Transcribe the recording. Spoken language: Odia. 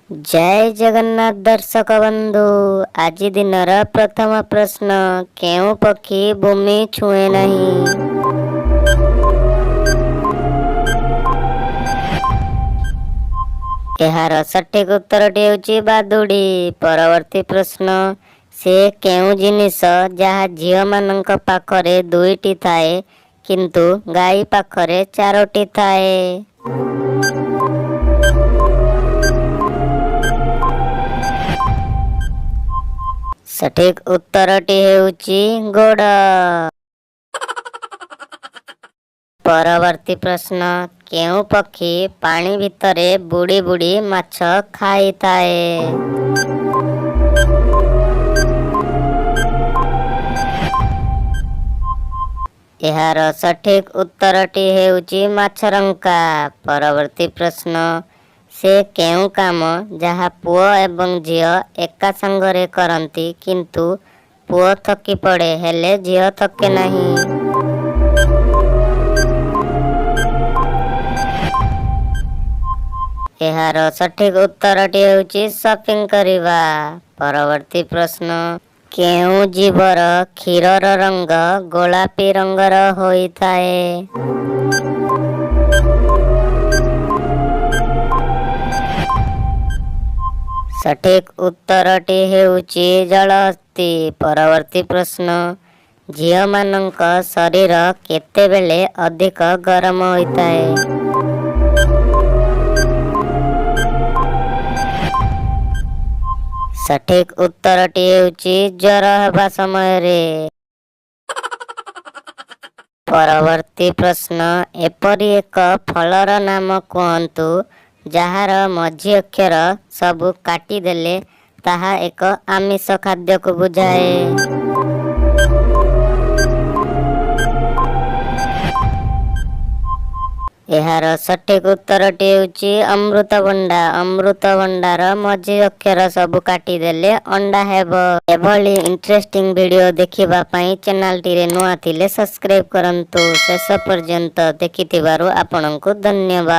ଜୟ ଜଗନ୍ନାଥ ଦର୍ଶକ ବନ୍ଧୁ, ଆଜି ଦିନର ପ୍ରଥମ ପ୍ରଶ୍ନ, କେଉଁ ପକ୍ଷୀ ଭୂମି ଛୁଏଁ ନାହିଁ? ଏହାର ସଠିକ ଉତ୍ତରଟି ହେଉଛି ବାଦୁଡ଼ି। ପରବର୍ତ୍ତୀ ପ୍ରଶ୍ନ, ସେ କେଉଁ ଜିନିଷ ଯାହା ଝିଅମାନଙ୍କ ପାଖରେ ଦୁଇଟି ଥାଏ, କିନ୍ତୁ ଗାଈ ପାଖରେ ଚାରୋଟି ଥାଏ? ସଠିକ ଉତ୍ତରଟି ହେଉଛି ଗୋଡ଼। ପରବର୍ତ୍ତୀ ପ୍ରଶ୍ନ, କେଉଁ ପକ୍ଷୀ ପାଣି ଭିତରେ ବୁଡ଼ି ବୁଡ଼ି ମାଛ ଖାଇଥାଏ? ଏହାର ସଠିକ ଉତ୍ତରଟି ହେଉଛି ମାଛରଙ୍କା। ପରବର୍ତ୍ତୀ ପ୍ରଶ୍ନ, ସେ କେଉଁ କାମ ଯାହା ପୁଅ ଏବଂ ଝିଅ ଏକା ସାଙ୍ଗରେ କରନ୍ତି, କିନ୍ତୁ ପୁଅ ଥକି ପଡ଼େ, ହେଲେ ଝିଅ ଥକେ ନାହିଁ? ଏହାର ସଠିକ ଉତ୍ତରଟି ହେଉଛି ସପିଂ କରିବା। ପରବର୍ତ୍ତୀ ପ୍ରଶ୍ନ, କେଉଁ ଜୀବର କ୍ଷୀରର ରଙ୍ଗ ଗୋଲାପୀ ରଙ୍ଗର ହୋଇଥାଏ? ସଠିକ ଉତ୍ତରଟି ହେଉଛି ଜଳହସ୍ତୀ। ପରବର୍ତ୍ତୀ ପ୍ରଶ୍ନ, ଝିଅମାନଙ୍କ ଶରୀର କେତେବେଳେ ଅଧିକ ଗରମ ହୋଇଥାଏ? ସଠିକ ଉତ୍ତରଟି ହେଉଛି ଜ୍ୱର ହେବା ସମୟରେ। ପରବର୍ତ୍ତୀ ପ୍ରଶ୍ନ, ଏପରି ଏକ ଫଳର ନାମ କୁହନ୍ତୁ, ଯାହାର ମଝି ଅକ୍ଷର ସବୁ କାଟିଦେଲେ ତାହା ଏକ ଆମିଷ ଖାଦ୍ୟକୁ ବୁଝାଏ। ଏହାର ସଠିକ ଉତ୍ତରଟି ହେଉଛି ଅମୃତଭଣ୍ଡା। ଅମୃତଭଣ୍ଡାର ମଝି ଅକ୍ଷର ସବୁ କାଟିଦେଲେ ଅଣ୍ଡା ହେବ। ଏଭଳି ଇଣ୍ଟରେଷ୍ଟିଂ ଭିଡ଼ିଓ ଦେଖିବା ପାଇଁ ଚ୍ୟାନେଲଟିରେ ନୂଆ ଥିଲେ ସବସ୍କ୍ରାଇବ କରନ୍ତୁ। ଶେଷ ପର୍ଯ୍ୟନ୍ତ ଦେଖିଥିବାରୁ ଆପଣଙ୍କୁ ଧନ୍ୟବାଦ।